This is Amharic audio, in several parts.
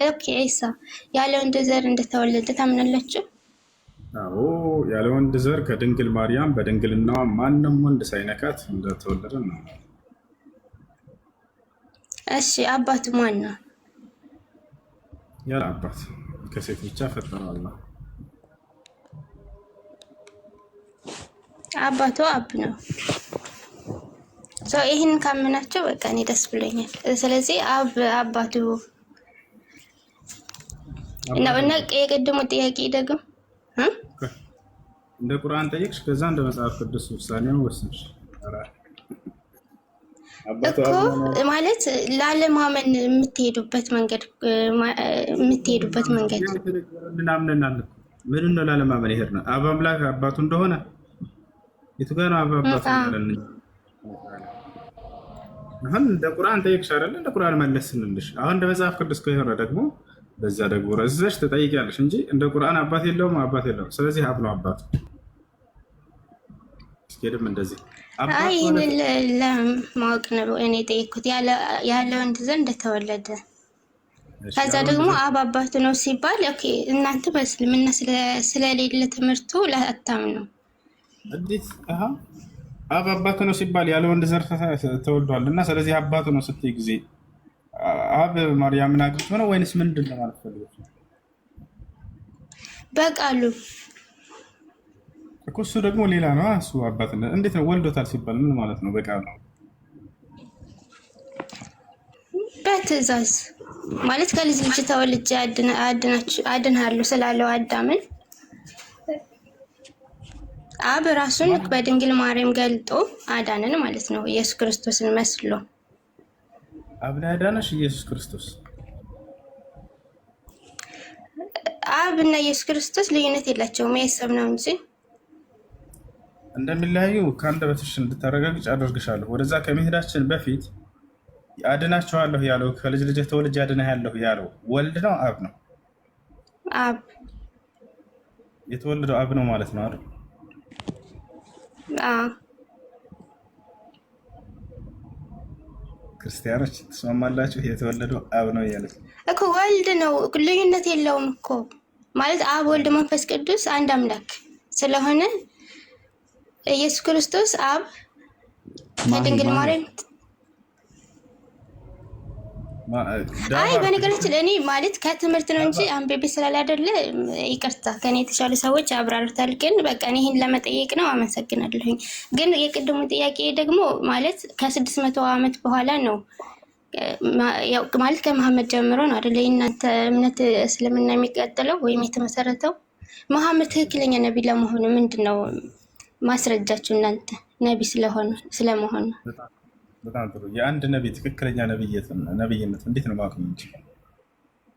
Okay፣ ኢሳ ያለ ወንድ ዘር እንደተወለደ ታምናላችሁ? አዎ፣ ያለ ወንድ ዘር ከድንግል ማርያም በድንግልናዋ ማንም ወንድ ሳይነካት እንደተወለደ ነው። እሺ፣ አባቱ ማን ነው? ያለ አባት ከሴት ብቻ ፈጠረው አላህ። አባቱ አብ ነው። So ይህን ካመናቸው በቃ እኔ ደስ ብሎኛል። ስለዚህ አብ አባቱ ነው። እና የቅድሙ ጥያቄ ደግሞ እንደ ቁርአን ጠየቅሽ፣ ከዛ እንደ መጽሐፍ ቅዱስ ውሳኔውን ወሰንሽ እኮ። ማለት ላለማመን የምትሄዱበት መንገድ ምናምንናል። ምን ነው ላለማመን ይሄድ ነው? አብ አምላክ አባቱ እንደሆነ የቱ ጋር ነው አብ አባቱ እንዳለን? አሁን እንደ ቁርአን ጠየቅሽ አይደለ? እንደ ቁርአን መለስንልሽ። አሁን እንደ መጽሐፍ ቅዱስ ከሆነ ደግሞ በዛ ደግሞ ረዘሽ ትጠይቂያለሽ እንጂ እንደ ቁርአን አባት የለውም፣ አባት የለውም። ስለዚህ አብ ነው አባቱ። እስኬድም እንደዚህ። አይ፣ ይህንን ለማወቅ ነው እኔ የጠየኩት፣ ያለ ወንድ ዘር እንደተወለደ፣ ከዛ ደግሞ አብ አባቱ ነው ሲባል okay፣ እናንተ በእስልምና ስለሌለ ትምህርቱ አታምኑ። እንዴት አብ አባቱ ነው ሲባል ያለ ወንድ ዘር ተወልዷል እና ስለዚህ አባቱ ነው ስትይ ጊዜ አብ ማርያምን አግብቶ ነው ወይንስ ምንድን ነው ማለት ፈልገሽ ነው? በቃሉ። እኮ እሱ ደግሞ ሌላ ነው። እሱ አባትነት እንዴት ነው? ወልዶታል ሲባል ምን ማለት ነው? በቃሉ። በትእዛዝ ማለት ከልጅ ልጅ ተወልጄ አድንሃለሁ ስላለው አዳምን አብ ራሱን በድንግል ማርያም ገልጦ አዳንን ማለት ነው። ኢየሱስ ክርስቶስን መስሎ። አብ ነው ያዳነሽ ኢየሱስ ክርስቶስ? አብ እና ኢየሱስ ክርስቶስ ልዩነት የላቸውም። የሰብ ነው እንጂ። እንደሚለያዩ ከአንደበትሽ እንድታረጋግጭ አደርግሻለሁ። ወደዛ ከመሄዳችን በፊት አድናቸዋለሁ ያለው፣ ከልጅ ልጅ ተወልጄ አድንሃለሁ ያለው ወልድ ነው አብ ነው? አብ። የተወለደው አብ ነው ማለት ነው አይደል? አዎ። ክርስቲያኖች ትስማማላችሁ? የተወለደው አብ ነው እያለች እኮ ወልድ ነው፣ ልዩነት የለውም እኮ። ማለት አብ፣ ወልድ፣ መንፈስ ቅዱስ አንድ አምላክ ስለሆነ ኢየሱስ ክርስቶስ አብ ከድንግል ማርያም። አይ፣ በነገራችን እኔ ማለት ከትምህርት ነው እንጂ አንብቤ ስላላደለ ይቅርታ፣ ከኔ የተሻሉ ሰዎች አብራርታል። ግን በቃ እኔ ይህን ለመጠየቅ ነው። አመሰግናለሁኝ። ግን የቅድሙ ጥያቄ ደግሞ ማለት ከ600 ዓመት በኋላ ነው፣ ያው ማለት ከመሐመድ ጀምሮ ነው አይደለ? የእናንተ እምነት እስልምና የሚቀጥለው ወይም የተመሰረተው። መሐመድ ትክክለኛ ነቢ ለመሆኑ ምንድን ነው ማስረጃችሁ እናንተ ነቢ ስለሆኑ ስለመሆኑ? በጣም ጥሩ። የአንድ ነቢ ትክክለኛ ነብይነት እንዴት ነው ማወቅ የምንችለው?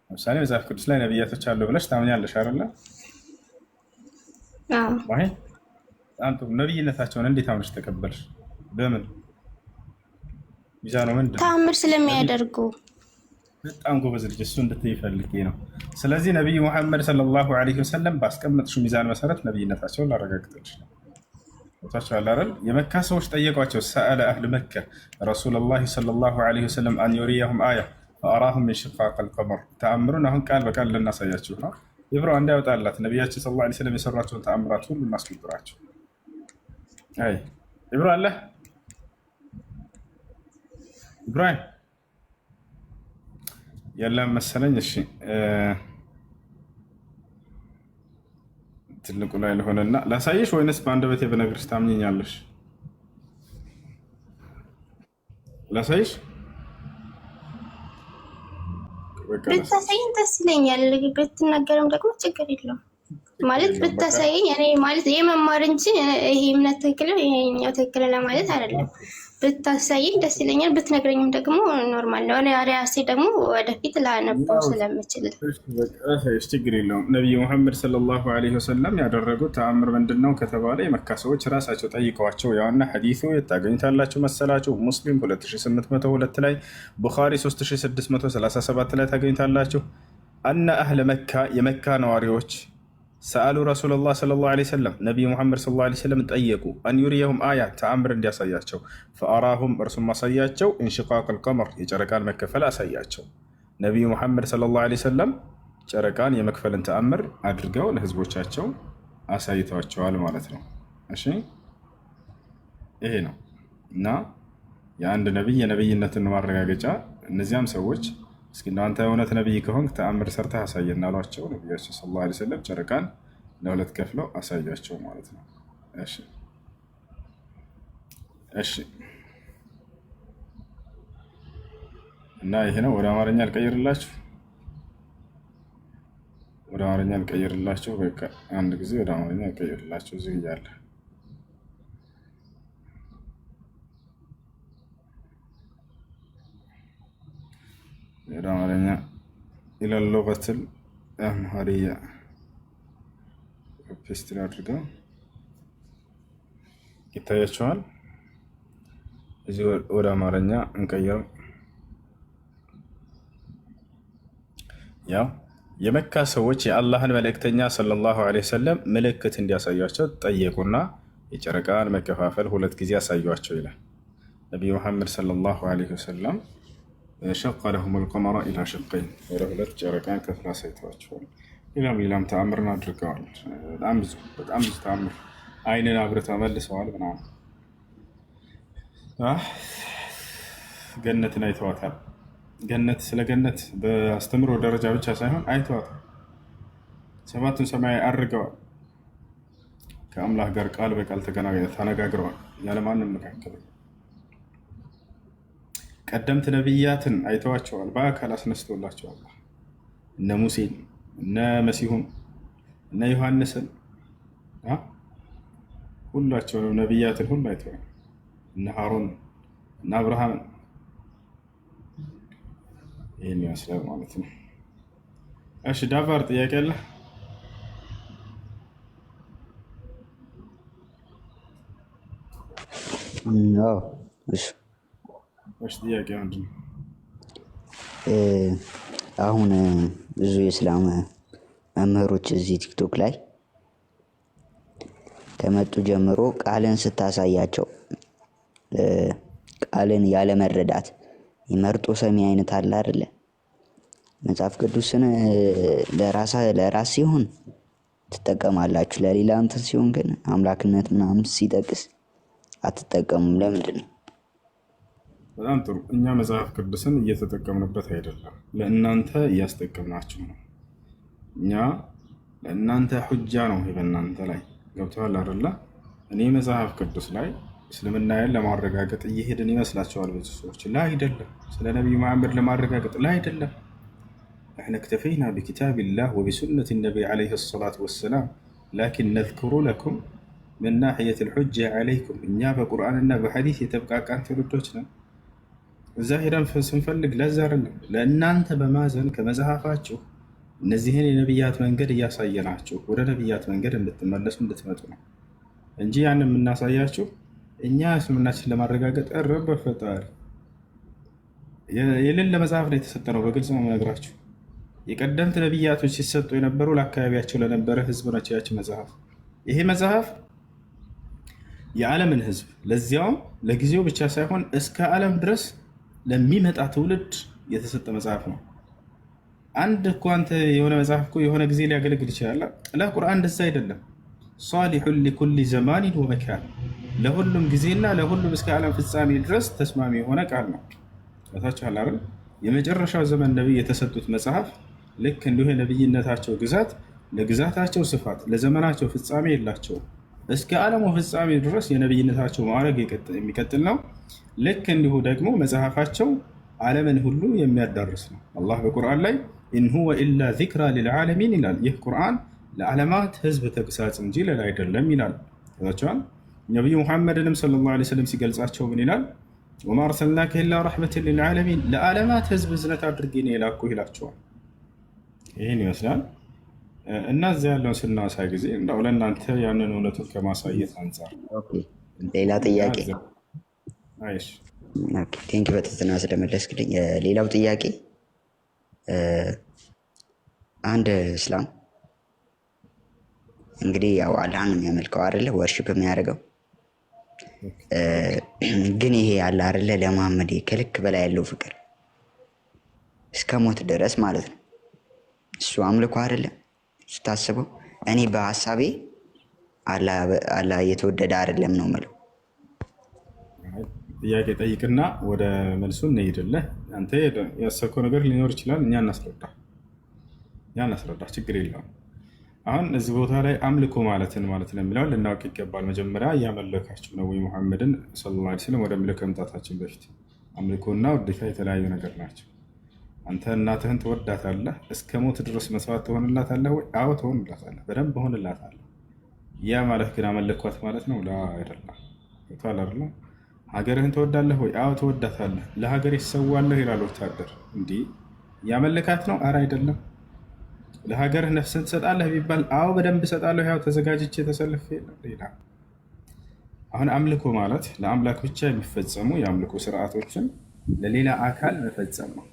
ለምሳሌ መጽሐፍ ቅዱስ ላይ ነብያቶች አሉ ብለሽ ታምኛለሽ አይደለ? አዎ። በጣም ጥሩ። ነብይነታቸውን እንዴት አምነሽ ተቀበልሽ? በምን ሚዛኑ ምንድን ነው? ተአምር ስለሚያደርጉ። በጣም ጎበዝ ልጅ፣ እሱ እንድትይ ፈልጌ ነው። ስለዚህ ነቢዩ ሙሐመድ ሰለላሁ ዐለይሂ ወሰለም ባስቀመጥሽው ሚዛን መሰረት ነብይነታቸውን ላረጋግጥልሽ ነው። ታቸዋል አይደል? የመካ ሰዎች ጠየቋቸው። سأل أهل مكة رسول الله صلى الله عليه وسلم أن يريهم آية فأراهم انشقاق القمر። ተአምሩን አሁን ቃል በቃል ልናሳያችሁ ነው። ይብሮ እንዳያወጣላት ነቢያችን ሰለላሁ ዐለይሂ ወሰለም የሰሯቸውን ተአምራት ሁሉ እናስቆጥራቸው። አይ ኢብሮ አለ? ኢብራሂም የለም መሰለኝ። እሺ፣ ትልቁ ላይ ለሆነና ላሳየሽ ወይንስ በአንደበቴ ብነግርሽ ታምኚኛለሽ? ላሳይሽ? ብታሳይኝ ደስ ይለኛል። ብትናገርም ደግሞ ችግር የለውም። ማለት ብታሳየኝ እኔ ማለት የመማር እንጂ ይሄ እምነት ትክክል ነው ይሄኛው ትክክል ለማለት አይደለም። ብታሳየኝ ደስ ይለኛል። ብትነግረኝም ደግሞ normal ነው። እኔ ራሴ ደግሞ ወደፊት ላነበው ስለምችል። ችግር የለውም። ነቢዩ ሙሐመድ ሰለላሁ ዐለይሂ ወሰለም ያደረጉት ተአምር ምንድን ነው ከተባለ የመካ ሰዎች ራሳቸው ጠይቀዋቸው፣ ያውና ሐዲሱ የታገኙታላችሁ መሰላችሁ? ሙስሊም 2802 ላይ፣ ቡኻሪ 3637 ላይ ታገኙታላችሁ። أن أهل مكة፣ የመካ ነዋሪዎች፣ سألوا رسول الله صلى الله عليه وسلم፣ ነቢዩ ሙሐመድ ሰለላሁ ዐለይሂ ወሰለም ጠየቁ፣ أن يريهم آية፣ ተአምር እንዲያሳያቸው። فأراهم፣ እርሱም አሳያቸው፣ انشقاق القمر፣ የጨረቃን መከፈል አሳያቸው። ነቢዩ ሙሐመድ صلى الله عليه وسلم ጨረቃን የመክፈልን ተአምር አድርገው ለህዝቦቻቸው አሳይተዋቸዋል ማለት ነው። እሺ ይሄ ነው እና የአንድ ነቢይ የነቢይነትን ማረጋገጫ። እነዚያም ሰዎች እስኪ አንተ እውነት ነቢይ ከሆንክ ተአምር ሰርተህ አሳየን አሏቸው። ነቢያችን صلى الله عليه وسلم ጨረቃን ለሁለት ከፍለው አሳያቸው ማለት ነው። እሺ እሺ እና ይሄ ነው። ወደ አማርኛ አልቀይርላችሁ፣ ወደ አማርኛ አልቀይርላችሁ። በቃ አንድ ጊዜ ወደ አማርኛ አልቀይርላችሁ። እዚህ እያለ ወደ አማርኛ إلى اللغة الأمهرية paste አድርገው ይታያቸዋል። እዚህ ወደ አማርኛ እንቀይረው። ያው የመካ ሰዎች የአላህን መልእክተኛ صلى الله عليه وسلم ምልክት እንዲያሳያቸው ጠየቁና የጨረቃን መከፋፈል ሁለት ጊዜ ያሳዩቸው ይላል። ነቢዩ ሙሐመድ صلى الله عليه وسلم شق لهم القمر إلى شقين ወደ ሁለት ጨረቃን ከፍላ አሳይተዋቸዋል። ሌላም ሌላም ተአምርን አድርገዋል። በጣም ብዙ በጣም ብዙ ተአምር አይንን አብርተው መልሰዋል ምናምን ገነትን አይተዋታል። ገነት ስለ ገነት በአስተምሮ ደረጃ ብቻ ሳይሆን አይተዋታል። ሰባቱን ሰማይ አድርገዋል። ከአምላክ ጋር ቃል በቃል ተነጋግረዋል ያለማንም መካከል። ቀደምት ነቢያትን አይተዋቸዋል። በአካል አስነስቶላቸዋል። እነ ሙሴን፣ እነ መሲሁን፣ እነ ዮሐንስን ሁላቸውንም ነቢያትን ሁሉ አይተዋል። እነ ሃሮን፣ እነ አብርሃምን ይህን ይመስላል ማለት ነው። እሺ ዳቫር ጥያቄ አለ? እሺ እሺ ጥያቄ ምንድን ነው? አሁን ብዙ የእስላም መምህሮች እዚህ ቲክቶክ ላይ ከመጡ ጀምሮ ቃልን ስታሳያቸው ቃልን ያለመረዳት የመርጦ ሰሚ አይነት አለ አይደለ? መጽሐፍ ቅዱስን ለራስ ሲሆን ትጠቀማላችሁ፣ ለሌላ እንትን ሲሆን ግን አምላክነት ምናምን ሲጠቅስ አትጠቀሙም። ለምንድን ነው? በጣም ጥሩ። እኛ መጽሐፍ ቅዱስን እየተጠቀምንበት አይደለም፣ ለእናንተ እያስጠቀምናችሁ ነው። እኛ ለእናንተ ሁጃ ነው ይሄ በእናንተ ላይ ገብተዋል አይደለ? እኔ መጽሐፍ ቅዱስ ላይ እስልምናዬን ለማረጋገጥ እየሄድን ይመስላቸዋል ብዙ ሰዎች። لا አይደለም። ስለ ነቢዩ መሐመድ ለማረጋገጥ لا አይደለም። نحن اكتفينا بكتاب الله وبسنة النبي عليه الصلاة والسلام لكن نذكر لكم من ناحية الحجة عليكم። እኛ በቁርአንና በሐዲስ የተብቃቃን ትውልዶች ነን። እዛ ሄደን ስንፈልግ ለዛ አይደለም፣ ለእናንተ በማዘን ከመጽሐፋችሁ እነዚህን የነቢያት መንገድ እያሳየናችሁ ወደ ነቢያት መንገድ እንድትመለሱ እንድትመጡ ነው እንጂ ያን የምናሳያችሁ እኛ እስልምናችን ለማረጋገጥ ኧረ በፈጣሪ የሌለ መጽሐፍ ነው የተሰጠ ነው። በግልጽ ነው የምነግራችሁ። የቀደምት ነቢያቶች ሲሰጡ የነበሩ ለአካባቢያቸው ለነበረ ህዝብ ናቸው ያች መጽሐፍ። ይሄ መጽሐፍ የዓለምን ህዝብ ለዚያውም ለጊዜው ብቻ ሳይሆን እስከ ዓለም ድረስ ለሚመጣ ትውልድ የተሰጠ መጽሐፍ ነው። አንድ እኮ አንተ የሆነ መጽሐፍ እኮ የሆነ ጊዜ ሊያገለግል ይችላል። ቁርአን እንደዛ አይደለም። صالح لكل زمان ومكان፣ ለሁሉም ጊዜና ለሁሉም እስከ ዓለም ፍጻሜ ድረስ ተስማሚ የሆነ ቃል ነው። ታችኋል አይደል? የመጨረሻው ዘመን ነቢይ የተሰጡት መጽሐፍ ልክ እንዲሁ የነቢይነታቸው ግዛት ለግዛታቸው ስፋት ለዘመናቸው ፍጻሜ የላቸውም። እስከ ዓለሙ ፍጻሜ ድረስ የነቢይነታቸው ማዕረግ የሚቀጥል ነው። ልክ እንዲሁ ደግሞ መጽሐፋቸው ዓለምን ሁሉ የሚያዳርስ ነው። አላህ በቁርአን ላይ إن هو إلا ذكرى للعالمين ይላል። ይህ ቁርአን ለዓለማት ህዝብ ተግሳጽ እንጂ ሌላ አይደለም ይላል። ቸዋል ነቢዩ ሙሐመድንም صلى الله عليه وسلم ሲገልጻቸው ምን ይላል? وما أرسلناك إلا رحمة للعالمين፣ ለዓለማት ህዝብ እዝነት አድርጌ ነው የላኩህ ይላቸዋል። ይህን ይመስላል እና እዚያ ያለውን ስናሳይ ጊዜ እንደው ለእናንተ ያንን እውነቱን ከማሳየት አንጻር ሌላ ጥያቄ አይሽ Thank በትህትና ስለመለስክልኝ። ሌላው ጥያቄ አንድ እስላም እንግዲህ ያው አላህን ነው የሚያመልከው አይደለ? worship የሚያደርገው ግን ይሄ አለ አይደለ? ለመሐመድ ከልክ በላይ ያለው ፍቅር እስከ ሞት ድረስ ማለት ነው። እሱ አምልኮ አይደለም ስታስበው። እኔ በሀሳቤ አላህ እየተወደደ አይደለም ነው የምለው። ጥያቄ ጠይቅና ወደ መልሱ እንሄድልህ። አንተ ያሰብከው ነገር ሊኖር ይችላል። እኛ እናስረዳ፣ እኛ እናስረዳ፣ ችግር የለውም። አሁን እዚህ ቦታ ላይ አምልኮ ማለትን ማለት ነው የሚለውን ልናውቅ ይገባል። መጀመሪያ እያመለካችሁ ነው ወይ ሙሐመድን صلى الله عليه وسلم ወደ አምልኮ ከመምጣታችን በፊት አምልኮና ውዴታ የተለያዩ ነገር ናቸው። አንተ እናትህን ትወዳታለህ፣ እስከ ሞት ድረስ መስዋዕት ትሆንላታለህ ወይ? አዎ ትሆንላታለህ፣ በደንብ ሆንላታለህ። ያ ማለት ግን አመለኳት ማለት ነው? لا አይደለም። ገብቶሃል አይደለ? ሀገርህን ትወዳለህ ወይ? አዎ ትወዳታለህ። ለሀገር ይሰዋለህ ይላል ወታደር። እንዲህ ያመለካት ነው? አረ አይደለም። ለሀገርህ ነፍስን ትሰጣለህ ቢባል አዎ በደንብ እሰጣለሁ፣ ያው ተዘጋጅቼ ተሰልፌ ይላል። አሁን አምልኮ ማለት ለአምላክ ብቻ የሚፈጸሙ የአምልኮ ስርዓቶችን ለሌላ አካል መፈጸም ነው።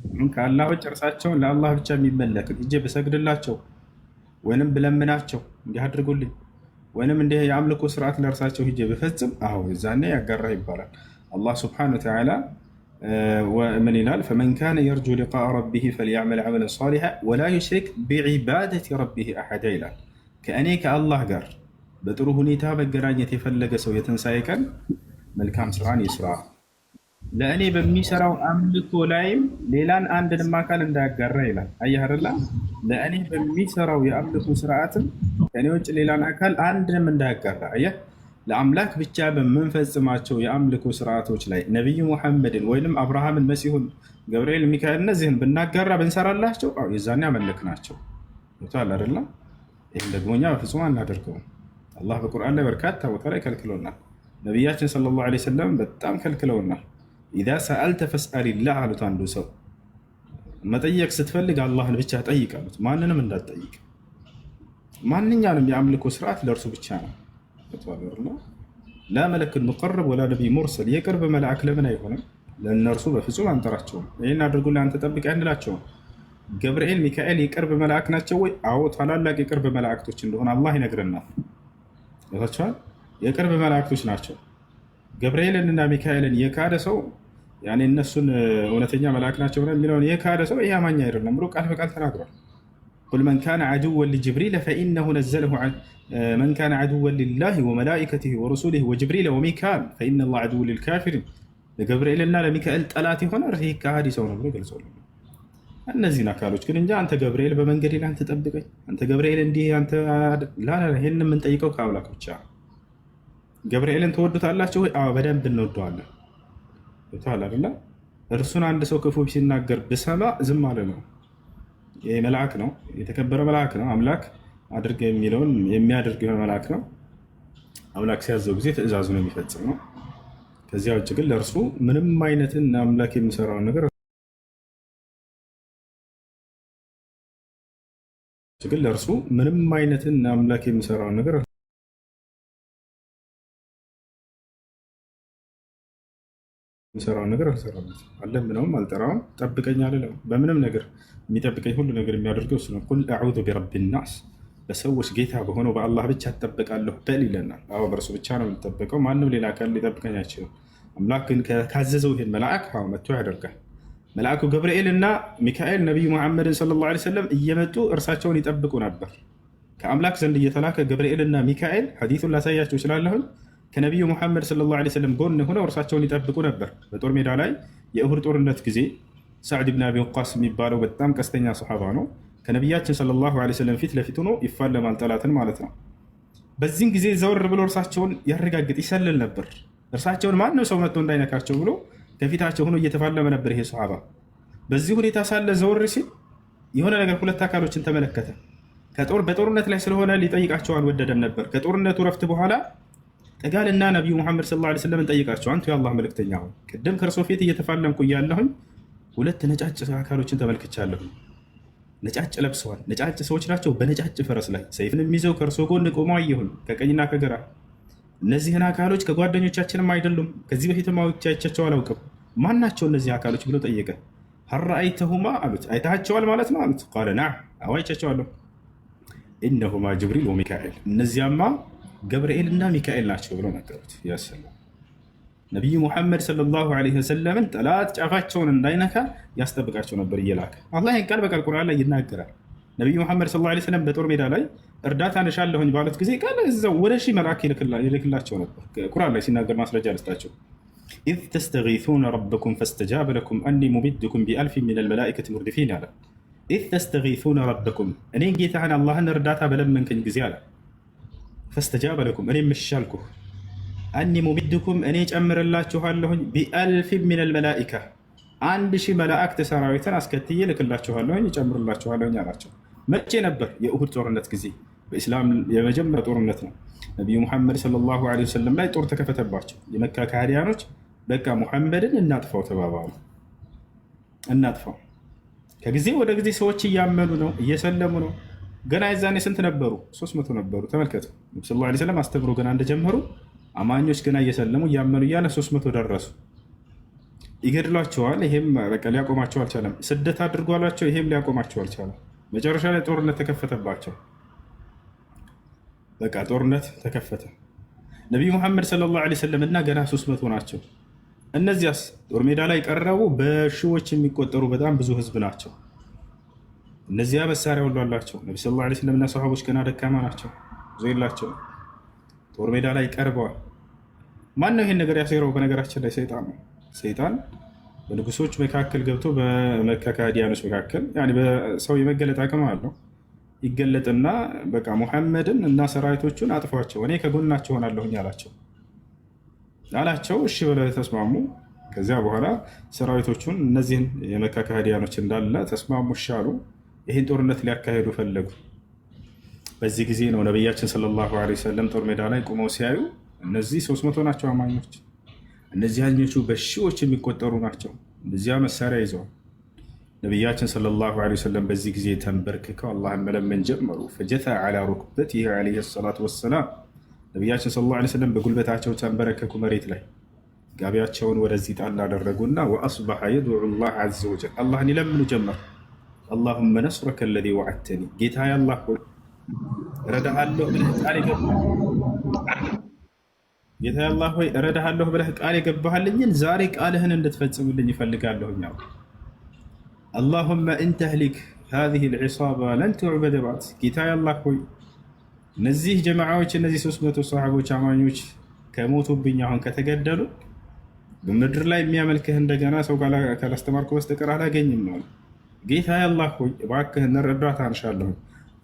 አሁን ከአላህ ውጭ እርሳቸውን ለአላህ ብቻ የሚመለክ እጄ ብሰግድላቸው ወይንም ብለምናቸው እንዲህ አድርጉልኝ ወይንም እንዲህ የአምልኮ ስርዓት ለእርሳቸው ሂጄ ብፈጽም፣ አዎ የዛኔ ያጋራህ ይባላል። አላህ سبحانه وتعالى ምን ይላል? فمن كان يرجو لقاء ربه فليعمل عملا صالحا ولا يشرك بعبادة ربه أحدا ይላል። ከእኔ ከአላህ ጋር በጥሩ ሁኔታ መገናኘት የፈለገ ሰው የትንሣኤ ቀን መልካም ስራን ይስራ፣ ለእኔ በሚሰራው አምልኮ ላይም ሌላን አንድንም አካል እንዳያጋራ ይላል። አየህ አይደለ? ለእኔ በሚሰራው የአምልኮ ስርዓትም ከእኔ ውጭ ሌላን አካል አንድንም እንዳያጋራ። አየህ፣ ለአምላክ ብቻ በምንፈጽማቸው የአምልኮ ስርዓቶች ላይ ነቢዩ ሙሐመድን ወይንም አብርሃምን፣ መሲሁን፣ ገብርኤል፣ ሚካኤል እነዚህን ብናጋራ ብንሰራላቸው፣ አዎ የዛኔ አመለክ ናቸው። ገብቶሃል አይደለ? ይህም ደግሞ እኛ በፍጹም አናደርገውም። አላህ በቁርአን ላይ በርካታ ቦታ ላይ ከልክሎናል። ነቢያችን صلى الله عليه وسلم በጣም ከልክለውናል። إذا سألت فاسأل الله አሉት። አንዱ ሰው መጠየቅ ስትፈልግ አላህን ብቻ ጠይቅ አሉት። ማንንም እንዳትጠይቅ። ማንኛውንም የአምልኮ ስርዓት ለእርሱ ብቻ ነው። لا ملك مقرب ولا نبي مرسل። የቅርብ መልአክ ለምን አይሆንም? ለእነርሱ በፍጹም አንጠራቸውም። ይህን አድርጉልህ አንተ ጠብቅ አንላቸውም። ገብርኤል፣ ሚካኤል የቅርብ መልአክ ናቸው ወይ? አዎ ታላላቅ የቅርብ መላእክቶች እንደሆነ አላህ ይነግረናል። ታቸዋል። የቅርብ መላእክቶች ናቸው። ገብርኤልንና ሚካኤልን የካደ ሰው ያኔ እነሱን እውነተኛ መልአክ ናቸው የሚለውን የካደ ሰው ይህ አማኝ አይደለም ብሎ ቃል በቃል ተናግሯል። قل من كان عدوا لجبريل فإنه نزله من كان عدوا لله وملائكته ورسله وجبريل وميكال فإن الله عدو للكافرين። ለገብርኤልና ለሚካኤል ጠላት የሆነ ይህ ከሃዲ ሰው ነው ብሎ ገልጾልናል። እነዚህን አካሎች ግን እንጂ አንተ ገብርኤል በመንገዴ ላይ አንተ ጠብቀኝ፣ አንተ ገብርኤል እንዲህ አንተ لا፣ ይህን የምንጠይቀው ከአምላክ ብቻ ነው። ገብርኤልን ትወዱታላችሁ ወይ? አዎ በደንብ እንወደዋለን። ገብቶሃል አይደለ? እርሱን አንድ ሰው ክፉ ሲናገር ብሰማ ዝም አለ ነው። ይህ መልአክ ነው፣ የተከበረ መልአክ ነው። አምላክ አድርገ የሚለውን የሚያደርግ የሆነ መልአክ ነው። አምላክ ሲያዘው ጊዜ ትእዛዙን የሚፈጽም ነው። ከዚያ ውጭ ግን ለእርሱ ምንም አይነትን አምላክ የሚሰራውን ነገር ግን ለእርሱ ምንም አይነትን አምላክ የሚሰራውን ነገር የሚሰራውን ነገር አልሰራለትም። አልለምነውም፣ አልጠራውም፣ ጠብቀኝ አልለውም። በምንም ነገር የሚጠብቀኝ ሁሉ ነገር የሚያደርገው እሱ ነው። قل أعوذ برب الناس፣ በሰዎች ጌታ በሆነው በአላህ ብቻ እጠበቃለሁ በል ይለናል። አዎ በእርሱ ብቻ ነው የምንጠበቀው። ማንም ሌላ አካል ሊጠብቀኝ አይችልም። አምላክ ግን ካዘዘው ይህን መልአክ አዎ መጥቶ ያደርጋል። መልአኩ ገብርኤል እና ሚካኤል ነቢዩ ሙሐመድን صلى الله عليه وسلم እየመጡ እርሳቸውን ይጠብቁ ነበር። ከአምላክ ዘንድ እየተላከ ገብርኤልና ሚካኤል ሐዲሱን ላሳያቸው እችላለሁኝ። ከነቢዩ ሙሐመድ صلى الله عليه وسلم ጎን ሆነው እርሳቸውን ይጠብቁ ነበር። በጦር ሜዳ ላይ የኡሁድ ጦርነት ጊዜ ሳዕድ ብን አቢ ወቃስ የሚባለው በጣም ቀስተኛ ሰሓባ ነው። ከነቢያችን صلى الله عليه وسلم ፊት ለፊት ሆኖ ይፋለማል ጠላትን ማለት ነው። በዚህን ጊዜ ዘወር ብሎ እርሳቸውን ያረጋግጥ ይሰልል ነበር። እርሳቸውን ማንም ሰው መጥቶ እንዳይነካቸው ብሎ ከፊታቸው ሆኖ እየተፋለመ ነበር ይሄ ሰሓባ። በዚህ ሁኔታ ሳለ ዘወር ሲል የሆነ ነገር ሁለት አካሎችን ተመለከተ። በጦርነት ላይ ስለሆነ ሊጠይቃቸው አልወደደም ነበር። ከጦርነቱ ረፍት በኋላ ጠጋልና ነቢዩ ሙሐመድ صلى الله عليه وسلم ጠይቃቸው፣ አንቱ የአላህ መልእክተኛ ሆይ ቅድም ከእርሶ ፊት እየተፋለምኩ እያለሁኝ ሁለት ነጫጭ አካሎችን ተመልክቻለሁ። ነጫጭ ለብሰዋል፣ ነጫጭ ሰዎች ናቸው፣ በነጫጭ ፈረስ ላይ ሰይፍንም ይዘው ከእርሶ ጎን ቆመው አየሁኝ፣ ከቀኝና ከግራ። እነዚህን አካሎች ከጓደኞቻችንም አይደሉም፣ ከዚህ በፊትም አይቻቸው አላውቅም። ማን ናቸው እነዚህ አካሎች ብሎ ጠየቀ። هل رأيتهما አሉት፣ አይተሃቸዋል ማለት ነው አሉት። قال نعم፣ አዎ አይቻቸዋለሁ። إنهما جبريل وميكائيل፣ እነዚያማ ገብርኤል እና ሚካኤል ናቸው ብለው ነገሩት። ያሰላም ነቢዩ ሙሐመድ صلى الله عليه وسلم ን ጠላት ጫፋቸውን እንዳይነካ ያስጠብቃቸው ነበር እየላከ። አላህ ይህን ቃል በቃል ቁርአን ላይ ይናገራል። ነቢዩ ሙሐመድ صلى الله عليه وسلم በጦር ሜዳ ላይ እርዳታ እንሻለሁኝ ባሉት ጊዜ ቃል እዛው ወደ ሺህ መልአክ ይልክላቸው ነበር። ቁርአን ላይ ሲናገር ማስረጃ ልስጣቸው። إذ تستغيثون ربكم فاستجاب لكم أني ممدكم بألف من الملائكة مردفين አለ። إذ تستغيثون ربكم እኔን ጌታህን አላህን እርዳታ በለመንከኝ ጊዜ አለ። فاستجاب لكم እኔም እሺ አልኩህ። أني ممدكم እኔ ጨምርላችኋለሁኝ بألف من الملائكة 1000 መላእክት ሰራዊትን አስከትዬ ልክላችኋለሁኝ እጨምርላችኋለሁኝ አላቸው። መቼ ነበር? የኡሁድ ጦርነት ጊዜ፣ በኢስላም የመጀመሪያ ጦርነት ነው። ነቢዩ ሙሐመድ صلى الله عليه وسلم ላይ ጦር ተከፈተባቸው። የመካ ከሃዲያኖች በቃ ሙሐመድን እናጥፋው ተባባሉ። እናጥፋው። ከጊዜ ወደ ጊዜ ሰዎች እያመኑ ነው፣ እየሰለሙ ነው። ገና የዛኔ ስንት ነበሩ? 300 ነበሩ። ተመልከቱ፣ ነቢ صلى الله عليه وسلم አስተምሮ ገና እንደጀመሩ አማኞች ገና እየሰለሙ እያመኑ እያለ 300 ደረሱ። ይገድሏቸዋል። ይሄም በቃ ሊያቆማቸው አልቻለም። ስደት አድርጓሏቸው፣ ይሄም ሊያቆማቸው አልቻለም። መጨረሻ ላይ ጦርነት ተከፈተባቸው። በቃ ጦርነት ተከፈተ። ነቢዩ ሙሐመድ صلى الله عليه وسلم እና ገና 300 ናቸው። እነዚያስ ጦር ሜዳ ላይ ቀረቡ፣ በሺዎች የሚቆጠሩ በጣም ብዙ ህዝብ ናቸው። እነዚያ መሳሪያ ሁሉ አላቸው። ነቢ صلى الله عليه وسلم እና ሰሃቦች ገና ደካማ ናቸው፣ ብዙ የላቸው። ጦር ሜዳ ላይ ቀርበዋል። ማን ነው ይሄን ነገር ያሴረው? በነገራችን ላይ ሰይጣን ነው። ሰይጣን በንጉሶች መካከል ገብቶ በመካ ከሃዲያኖች መካከል በሰው የመገለጥ አቅም አለው። ይገለጥና በቃ ሙሐመድን እና ሰራዊቶቹን አጥፏቸው፣ እኔ ከጎናቸው ሆናለሁኝ አላቸው። እሺ ብለው ተስማሙ። ከዚያ በኋላ ሰራዊቶቹን እነዚህን የመካ ከሃዲያኖች እንዳለ ተስማሙ፣ እሺ አሉ። ይህን ጦርነት ሊያካሄዱ ፈለጉ። በዚህ ጊዜ ነው ነቢያችን صلى الله عليه وسلم ጦር ሜዳ ላይ ቁመው ሲያዩ እነዚህ 300 ናቸው አማኞች፣ እነዚያኞቹ በሺዎች የሚቆጠሩ ናቸው። እነዚያ መሳሪያ ይዘዋል። ነቢያችን صلى الله عليه وسلم በዚህ ጊዜ ተንበርክከው አላህን መለመን ጀመሩ። فجثا على ركبتيه عليه الصلاة والسلام። ነቢያችን صلى الله عليه وسلم በጉልበታቸው ተንበረከኩ መሬት ላይ ጋቢያቸውን ወደዚህ ጣል አደረጉና وأصبح يدعو الله عز وجل አላህን ይለምኑ ጀመር። اللهم نصرك الذي وعدتني ጌታዬ አላህ ሆይ እረዳሃለሁ ብለህ ቃል ጌታዬ አላህ ሆይ እረዳሃለሁ ብለህ ቃል የገባህልኝን ዛሬ ቃልህን እንድትፈጽምልኝ እፈልጋለሁኝ አሉ። اللهم إن تهلك هذه العصابة لن تعبد بعد ጌታዬ አላህ ሆይ እነዚህ ጀማዓዎች እነዚህ 300 ሰሓቦች አማኞች ከሞቱብኝ አሁን ከተገደሉ በምድር ላይ የሚያመልክህ እንደገና ሰው ካላስተማርኩ በስተቀር አላገኝም አሉ። ጌታዬ አላህ ሆይ እባክህን እርዳታ አንሻለሁ።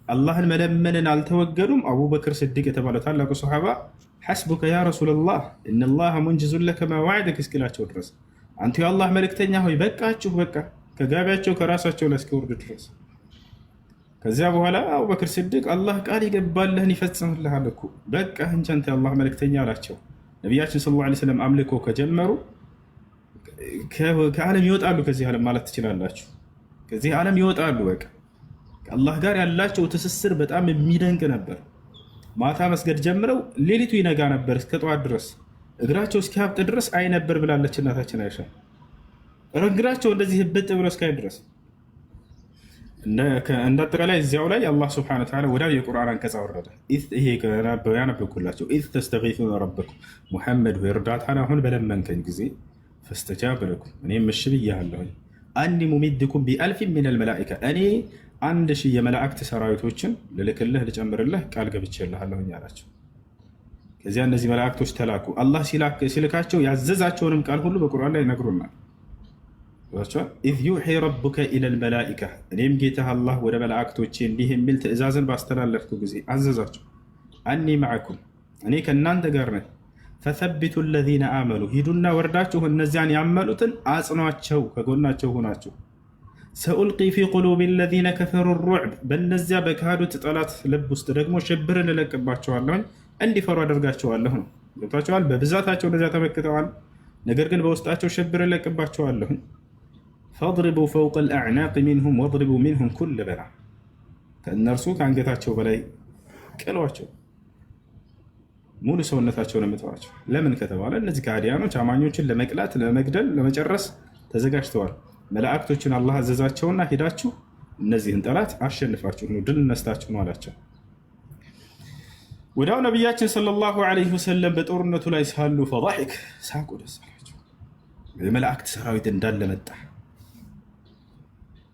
አላህን መለመንን አልተወገዱም። አቡበክር ስዲቅ የተባለ ታላቁ ሰሓባ حسبك يا رسول الله إن الله منجز لك ما وعدك እስኪላቸው ድረስ አንቱ የአላህ መልእክተኛ ሆይ በቃችሁ፣ በቃ ከጋቢያቸው ከራሳቸው ላይ እስኪወርዱ ድረስ። ከዚያ በኋላ አቡበክር ስዲቅ አላህ ቃል የገባልህን ይፈጽምልሃል እኮ በቃ እንጂ አንተ የአላህ መልእክተኛ አላቸው። ነቢያችን صلى الله عليه وسلم አምልኮ ከጀመሩ ከዓለም ይወጣሉ፣ ከዚህ ዓለም ማለት ትችላላችሁ። ከዚህ ዓለም ይወጣሉ። በቃ ከአላህ ጋር ያላቸው ትስስር በጣም የሚደንቅ ነበር። ማታ መስገድ ጀምረው ሌሊቱ ይነጋ ነበር እስከ ጠዋት ድረስ እግራቸው እስኪያብጥ ድረስ አይ ነበር ብላለች እናታችን አይሻ። እግራቸው እንደዚህ ህብጥ ብሎ እስካይ ድረስ እንደ አጠቃላይ እዚያው ላይ አላህ سبحانه وتعالى ወዲያው የቁርአን አንቀጽ አወረደ። ይሄ ያነበብኩላቸው إذ تستغيثون ربكم ሙሐመድ ሆይ እርዳታን አሁን በለመንከኝ ጊዜ فاستجاب لكم እኔም እሺ ብያለሁኝ። أني ممدكم بألف من الملائكة እኔ 1000 የመላእክት ሰራዊቶችን ልልክልህ ልጨምርልህ ቃል ገብቼልሃለሁኝ አላቸው። ከዚያ እነዚህ መላእክቶች ተላኩ። አላህ ሲልካቸው ያዘዛቸውንም ቃል ሁሉ በቁርአን ላይ ይነግሩናል። إذ يوحي ربك إلى الملائكة እኔም ጌታህ አላህ ወደ መላእክቶቼ እንዲህ የሚል ትእዛዝን ባስተላለፍኩ ጊዜ አዘዛቸው። أني معكم እኔ ከእናንተ ጋር ነኝ። فثبتوا الذين آمنوا ሂዱና ወርዳችሁ እነዚያን ያመኑትን አጽኗቸው፣ ከጎናቸው ሆናችሁ። سألقي في قلوب الذين كفروا الرعب በእነዚያ በካዱት ጠላት ልብ ውስጥ ደግሞ ሽብርን እለቅባቸዋለሁኝ እንዲፈሩ አደርጋቸዋለሁ ነው። ገብቷቸዋል። በብዛታቸው እነዚያ ተመክተዋል። ነገር ግን በውስጣቸው ሽብር እለቅባቸዋለሁኝ። فاضربوا فوق الأعناق منهم واضربوا منهم كل بنان ከእነርሱ ከአንገታቸው በላይ ቅሏቸው፣ ሙሉ ሰውነታቸውን የምተዋቸው። ለምን ከተባለ እነዚህ ከሃዲያኖች አማኞችን ለመቅላት፣ ለመግደል፣ ለመጨረስ ተዘጋጅተዋል። መላእክቶችን አላህ አዘዛቸውና ሄዳችሁ እነዚህን ጠላት አሸንፋችሁ ነው ድል ነስታችሁ ነው አላቸው። ወዲያው ነቢያችን صلى الله عليه وسلم በጦርነቱ ላይ ሳሉ فضحك ሳቁ፣ ደስ አላቸው። የመላእክት ሰራዊት እንዳለ መጣ።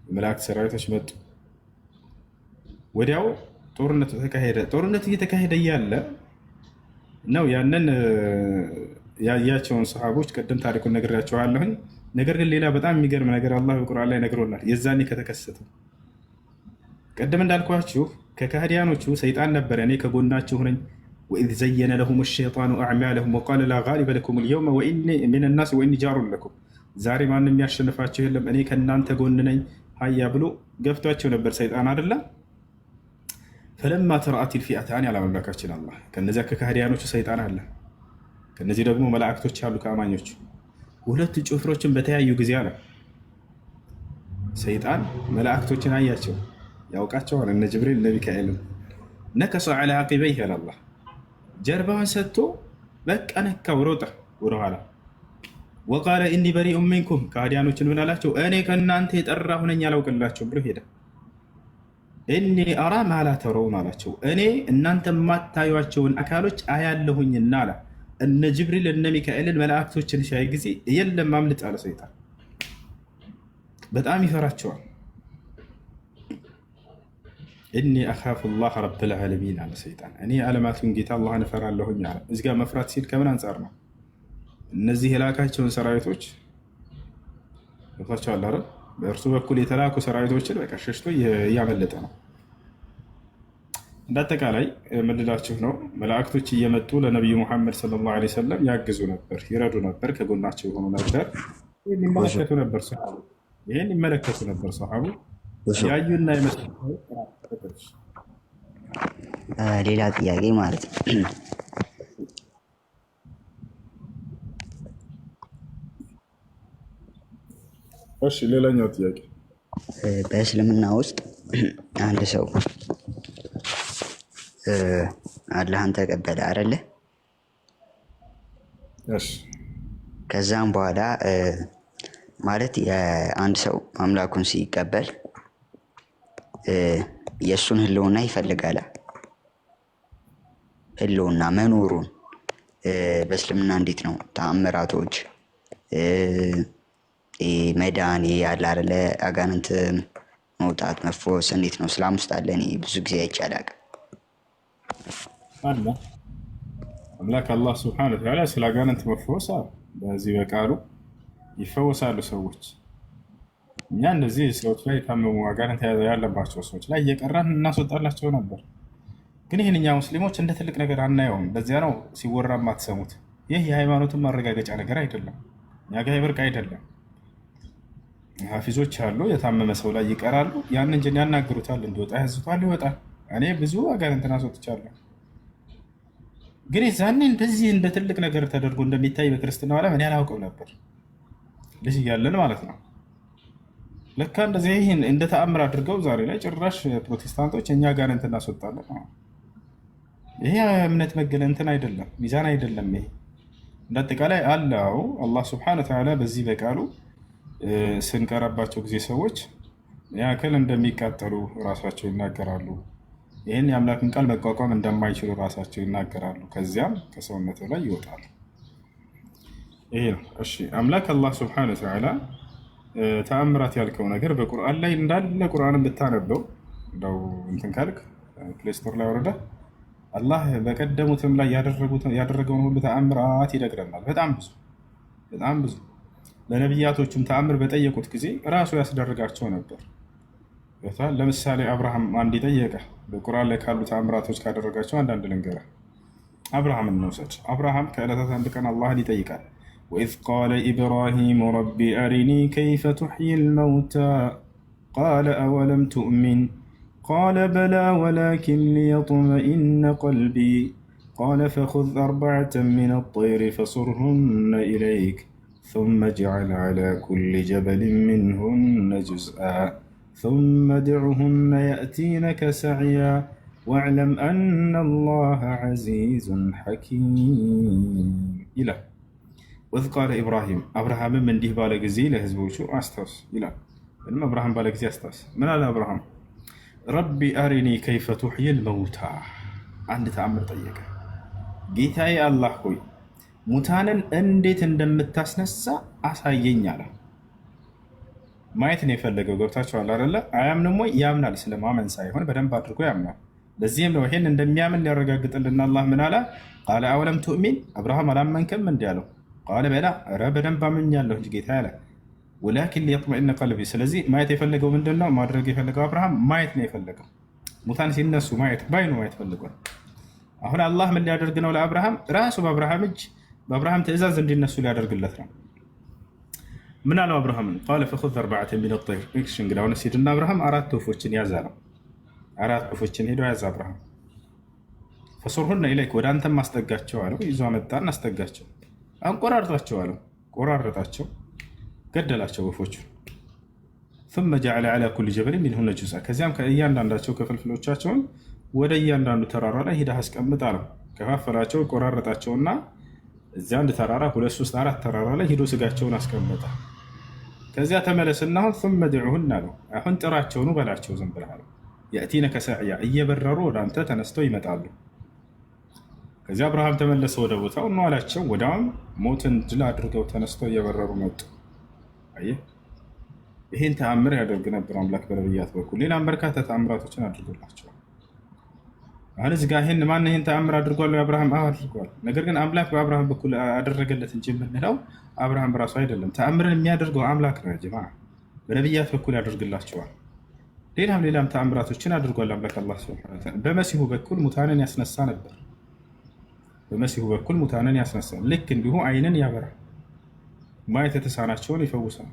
የመላእክት ሰራዊቶች መጡ። ወዲያው ጦርነቱ ተካሄደ። ጦርነቱ እየተካሄደ እያለ ነው ያንን ያያቸውን ሰሃቦች ቅድም ታሪኩን ነግሬያቸዋለሁኝ። ነገር ግን ሌላ በጣም የሚገርም ነገር አላህ በቁርአን ላይ ነግሮናል። የዛኔ ከተከሰተው ቅድም እንዳልኳችሁ ከካህዲያኖቹ ሰይጣን ነበር፣ እኔ ከጎናችሁ ነኝ። وإذ زين لهم الشيطان أعمالهم وقال لا غالب لكم اليوم من الناس وإني جار لكم፣ ዛሬ ማንም የሚያሸንፋችሁ የለም እኔ ከእናንተ ጎን ነኝ ሀያ ብሎ ገፍቷቸው ነበር ሰይጣን አይደለም። فلما تراءت الفئتان ያለ አምላካችን አላህ ከነዚያ ከካህዲያኖቹ ሰይጣን አለ፣ ከነዚህ ደግሞ መላእክቶች አሉ ከአማኞቹ። ሁለት ጭፍሮችን በተያዩ ጊዜ አለ ሰይጣን መላእክቶችን አያቸው፣ ያውቃቸዋል። እነ ጅብሪል እነ ሚካኤልን نكص على عقبيه አለ አላህ ጀርባውን ሰጥቶ በቃ ነካው፣ ሮጠ ወደኋላ። وقال إني بريء منكم ከሃዲያኖችን ምን አላቸው? እኔ ከእናንተ የጠራሁ ነኝ አላውቅላቸውም ብሎ ሄደ። إني أرى ما لا ترون አላቸው። እኔ እናንተ የማታዩቸውን አካሎች አያለሁኝና አለ። እነ ጅብሪል እነ ሚካኤልን መላእክቶችን ሲያይ ጊዜ የለም አምልጥ አለ ሰይጣን። በጣም ይፈራቸዋል። إني أخاف الله رب العالمين አለ ሰይጣን። እኔ የዓለማቱን ጌታ አላህን እፈራለሁኝ አለ። እዚህ ጋር መፍራት ሲል ከምን አንጻር ነው? እነዚህ የላካቸውን ሰራዊቶች ገብቷቸዋል አይደል? በእርሱ በኩል የተላኩ ሰራዊቶችን በቃ ሸሽቶ እያመለጠ ነው። እንደ አጠቃላይ የምንላችሁ ነው መላእክቶች እየመጡ ለነቢዩ ሙሐመድ صلى الله عليه وسلم ያግዙ ነበር፣ ይረዱ ነበር፣ ከጎናቸው የሆኑ ነበር፣ ይህን ይመለከቱ ነበር። ይህን ይመለከቱ ነበር ሰሃቡ ያዩና የመሰሉ። ሌላ ጥያቄ ማለት ነው። እሺ ሌላኛው ጥያቄ በእስልምና ውስጥ አንድ ሰው አላህን ተቀበለ አይደለ? እሺ ከዛም በኋላ ማለት የአንድ ሰው አምላኩን ሲቀበል የእሱን ህልውና ይፈልጋል። ህልውና መኖሩን በእስልምና እንዴት ነው ተአምራቶች መዳን ያለ አይደለ? አጋንንት መውጣት መፈወስ እንዴት ነው? እስላም ውስጥ አለ? እኔ ብዙ ጊዜ አይቼ አላውቅም። አለ አምላክ አላህ ስብሐነ ወተዓላ ስለ አጋንንት መፈወስ በዚህ በቃሉ ይፈወሳሉ ሰዎች። እኛ እንደዚህ ሰዎች ላይ የታመሙ አጋንንት ያለባቸው ሰዎች ላይ እየቀራን እናስወጣላቸው ነበር። ግን ይህን እኛ ሙስሊሞች እንደ ትልቅ ነገር አናየውም። በዚያ ነው ሲወራ የማትሰሙት። ይህ የሃይማኖትን ማረጋገጫ ነገር አይደለም፣ እኛ ጋ ብርቅ አይደለም። ሀፊዞች አሉ፣ የታመመ ሰው ላይ ይቀራሉ፣ ያንን ጅን ያናግሩታል፣ እንዲወጣ ያዝቷል፣ ይወጣል። እኔ ብዙ አጋንንትን አስወጥቻለሁ። ግን የዛኔ እንደዚህ እንደ ትልቅ ነገር ተደርጎ እንደሚታይ በክርስትናው ዓለም እኔ አላውቅም ነበር፣ ልጅ እያለን ማለት ነው። ለካ እንደዚህ ይህን እንደ ተአምር አድርገው ዛሬ ላይ ጭራሽ ፕሮቴስታንቶች እኛ አጋንንት እናስወጣለን። ይሄ እምነት መገለ እንትን አይደለም፣ ሚዛን አይደለም። ይሄ እንደ አጠቃላይ አለው አላህ ስብሐነ ወተዓላ በዚህ በቃሉ ስንቀረባቸው ጊዜ ሰዎች ያክል እንደሚቃጠሉ ራሳቸው ይናገራሉ። ይህን የአምላክን ቃል መቋቋም እንደማይችሉ ራሳቸው ይናገራሉ። ከዚያም ከሰውነት ላይ ይወጣሉ። ይሄ ነው። እሺ አምላክ አላህ ስብሐነ ወተዓላ ተአምራት ያልከው ነገር በቁርአን ላይ እንዳለ ቁርአንን ብታነበው እንደው እንትን ካልክ Play Store ላይ ወረደ አላህ በቀደሙትም ላይ ያደረገውን ሁሉ ተአምራት ይነግረናል። በጣም ብዙ በጣም ብዙ። ለነቢያቶቹም ተአምር በጠየቁት ጊዜ ራሱ ያስደርጋቸው ነበር። ለምሳሌ አብርሃም አንድ ጠየቀ። በቁርአን ላይ ካሉ ተአምራቶች ካደረጋቸው አንዳንድ ልንገርህ። አብርሃም እንውሰድ። አብርሃም ከዕለታት አንድ ቀን አላህን ይጠይቃል። وإذ قال إبراهيم رب أرني كيف تحيي الموتى قال أولم تؤمن قال بلى ولكن ليطمئن قلبي قال فخذ أربعة من الطير فصرهن إليك ثم اجعل على كل جبل منهن جزءا ثم ادعهن يأتينك سعيا واعلم أن الله عزيز حكيم ይላል። وإذ قال إبراهيم አብርሃምም እንዲህ ባለ ጊዜ ለህዝቦቹ አስታውስ ይላል። ወይም አብርሃም ባለ ጊዜ አስታውስ። ምን አለ አብርሃም? رب أرني كيف تحيي الموتى፣ አንድ ተአምር ጠየቀ። ጌታዬ አላህ ሆይ ሙታንን እንዴት እንደምታስነሳ አሳየኝ አለ። ማየት ነው የፈለገው። ገብታችኋል አይደለ? አያምንም ወይ? ያምናል። ስለማመን ሳይሆን በደንብ አድርጎ ያምናል። ለዚህም ነው ይሄን እንደሚያምን ሊያረጋግጥልን አላህ ምን አለ? قال أولم تؤمن፣ አብርሃም አላመንክም? እንዲህ አለው። قال بلى፣ ኧረ በደንብ አምኛለሁ እንጂ ጌታ አለ። ولكن ليطمئن قلبي። ስለዚህ ማየት የፈለገው ምንድን ነው? ማድረግ የፈለገው አብርሃም ማየት ነው የፈለገው። ሙታን ሲነሱ ማየት፣ ባይኑ ማየት ፈልጓል። አሁን አላህ ምን ሊያደርግ ነው ለአብርሃም? ራሱ በአብርሃም እጅ በአብርሃም ትእዛዝ እንዲነሱ ሊያደርግለት ነው። ምን አለው አብርሃምን? قال فخذ أربعة من الطير። እሺ እንግዲህ አሁን ሂድና አብርሃም አራት ወፎችን ያዝ አለው። አራት ወፎችን ሄዶ ያዝ አብርሃም። فصرهن إليك ወደ አንተም አስጠጋቸው አለው። ይዞ አመጣን አስጠጋቸው። አንቆራርጣቸው አለው። ቆራረጣቸው፣ ገደላቸው ወፎቹን። ثم جعل على كل جبل منهن جزءا። ከዚያም ከእያንዳንዳቸው ክፍልፍሎቻቸውን ወደ እያንዳንዱ ተራራ ላይ ሂደህ አስቀምጥ አለው። ከፋፈላቸው፣ ቆራረጣቸውና እዚያ አንድ ተራራ ሁለት ሶስት አራት ተራራ ላይ ሂዶ ስጋቸውን አስቀመጠ። ከዚያ ተመለስና አሁን ثم ادعهن አለው። አሁን ጥራቸውኑ በላቸው ዝም ብለህ አለው። يأتينك سعيا እየበረሩ ወደ አንተ ተነስተው ይመጣሉ። ከዚያ አብርሃም ተመለሰ ወደ ቦታው ነው አላቸው። ወዲያውም ሞትን ድል አድርገው ተነስተው እየበረሩ መጡ። አየህ፣ ይህን ተአምር ያደርግ ነበር አምላክ በነቢያት በኩል። ሌላም በርካታ ተአምራቶችን አድርጎላቸዋል። አሁን እዚህ ጋር ይህን ማን ይህን ተአምር አድርጓል? አብርሃም አዎ አድርጓል። ነገር ግን አምላክ በአብርሃም በኩል አደረገለት እንጂ የምንለው አብርሃም በራሱ አይደለም። ተአምርን የሚያደርገው አምላክ ነው። ጀማ በነቢያት በኩል ያደርግላቸዋል። ሌላም ሌላም ተአምራቶችን አድርጓል አምላክ አላህ ሱብሓነሁ ወተዓላ። በመሲሁ በኩል ሙታንን ያስነሳ ነበር። በመሲሁ በኩል ሙታንን ያስነሳ፣ ልክ እንዲሁ አይንን ያበራል፣ ማየት የተሳናቸውን ይፈውሳል፣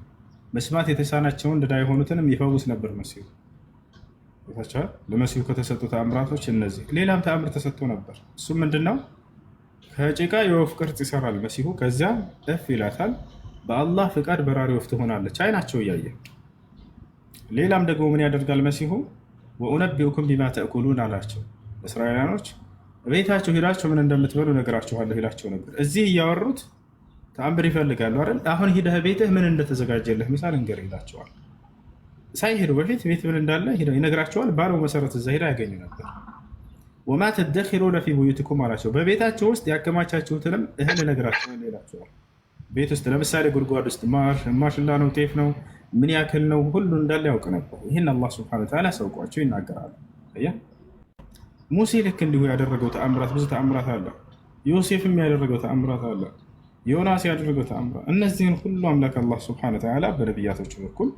መስማት የተሳናቸውን ድዳ የሆኑትንም ይፈውስ ነበር መሲሁ። ታቸዋል። ለመሲሁ ከተሰጡ ተአምራቶች እነዚህ። ሌላም ተአምር ተሰጥቶ ነበር። እሱም ምንድን ነው? ከጭቃ የወፍ ቅርጽ ይሰራል መሲሁ። ከዚያ እፍ ይላታል፣ በአላህ ፍቃድ በራሪ ወፍ ትሆናለች፣ አይናቸው እያየ። ሌላም ደግሞ ምን ያደርጋል መሲሁ? ወኡነቢኡኩም ቢማ ተእኩሉን አላቸው እስራኤላኖች፣ ቤታቸው ሄዳቸው ምን እንደምትበሉ እነግራችኋለሁ ይላቸው ነበር። እዚህ እያወሩት ተአምር ይፈልጋሉ አይደል? አሁን ሂደህ ቤትህ ምን እንደተዘጋጀልህ ምሳል እንገር ይላቸዋል። ሳይሄዱ በፊት ቤት ምን እንዳለ ይነግራቸዋል። ባለው መሰረት እዛ ሄዳ ያገኙ ነበር። ወማ ተደኪሩነ ፊ ቡዩቲኩም አላቸው። በቤታቸው ውስጥ ያከማቻችሁትንም እህል እነግራቸዋለሁ ይላቸዋል። ቤት ውስጥ ለምሳሌ ጉድጓድ ውስጥ ማሽላ ነው፣ ጤፍ ነው፣ ምን ያክል ነው፣ ሁሉ እንዳለ ያውቅ ነበር። ይህን አላህ ስብሐነ ወተዓላ ያሳውቋቸው ይናገራሉ። ሙሴ ልክ እንዲሁ ያደረገው ተአምራት ብዙ ተአምራት አለ። ዮሴፍም ያደረገው ተአምራት አለ። ዮናስ ያደረገው ተአምራት። እነዚህን ሁሉ አምላክ አላህ ስብሐነ ወተዓላ በነቢያቶቹ በኩል